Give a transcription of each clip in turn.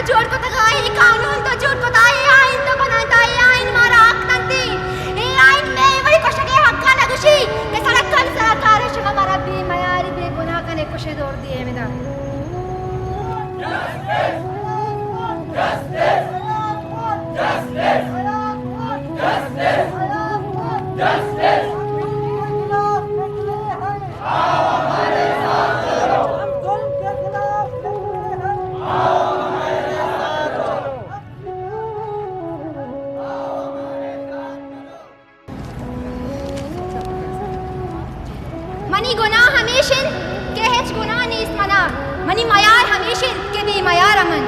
جوڑ کتگ ءَ اے قانون، تو جوڑ کتگ ءَ اے آئین، تو بنائینتگ ءَ اے آئین، مارا حق دنت اے۔ اے آئین مئے وڑیں کشگ ءِ حق ءَ نہ گوشی کہ سڑکانی سرا کار ءَ شما مارا بے میاری، بے گناہ کنے، کشے، دور دیے ہمدا۔ منی گناہ ہمیش انت کہ ہچ گناہ نیست منا۔ منی میار ہمیش انت کہ بے میار من۔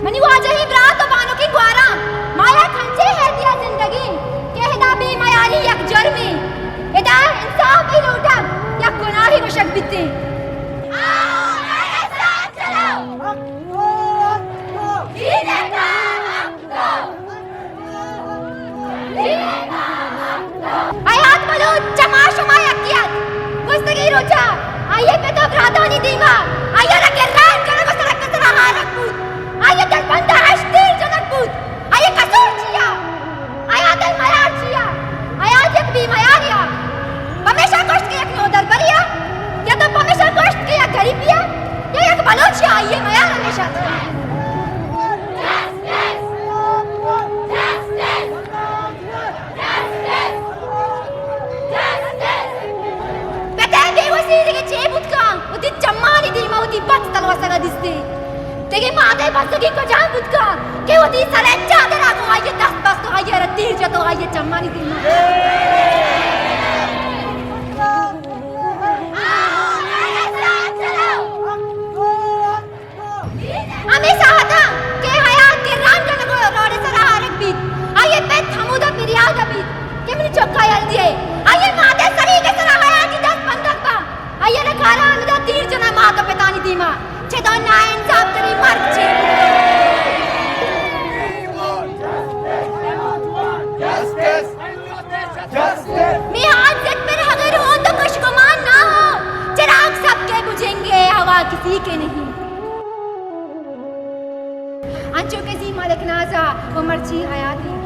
منی واجہیں برات و بانکیں گواراں، ما یک انچیں ہیدی ءَ زندگیں کہ ادا بے میاری یک جرمے، ادا انصاف ئی لوٹگ یک گناہے گوشگ بیتیں۔ حیات بلوچ چہ ما شما یکے ات۔ گوستگیں روچا آئی ءِ پت ءُ براتانی دیما آئی ءَ را گران کنگ ءُ سڑک ءِ سرا آرگ بوت۔ آئی ءِ دلبند ءَ ہشت تیر جنگ بوت۔ آئی ءِ قصور چیا؟ حیات ءِ میار چیا؟ حیات یک بے میارے ءَ پمیشا کشت کہ یک نودربرے ءَ، یا تو پمیشا کشت کہ یک غریبے ءَ، یا یک بلوچے ءَ آئی ءِ میار ہمیش ات۔ پت ءِ بے وسی دگہ چے بوت کن؟ وتی چمانی دیما وتی بخت تلوسگ ءَ دیستی۔ دگہ مات ءِ بزگی کجام بوت کن کہ وتی سر ءِ چادر ءَ گوں آئی ءِ دست بست ءُ آئی ءَ را تیر جت ءُ آئی ءِ چمانی دیما۔ ہمے ساعتاں کہ حیات گران کنگ ءُ روڈ ءِ سرا آرگ بیت، آئی ءِ پت ہمودا پریاد ءَ بیت کہ منی چک ءَ یل دیئے۔ آئی ءِ مات ءِ سریگ ءِ سرا حیاتی دست بندگ باں۔ آئی ءَ را کارا ہمدا تیر جناں مات ءُ پتانی دیما۔ چدا ناانصاف تریں مرگ چے بوت؟ مے ہاتھ زد پر اگر ہو تو کش گمان نہ ہو، چراغ سب کے بجھیں گے، ہوا کسی کے نہیں۔ انچو کہ زی ملک نازا و مرچی حیاتی۔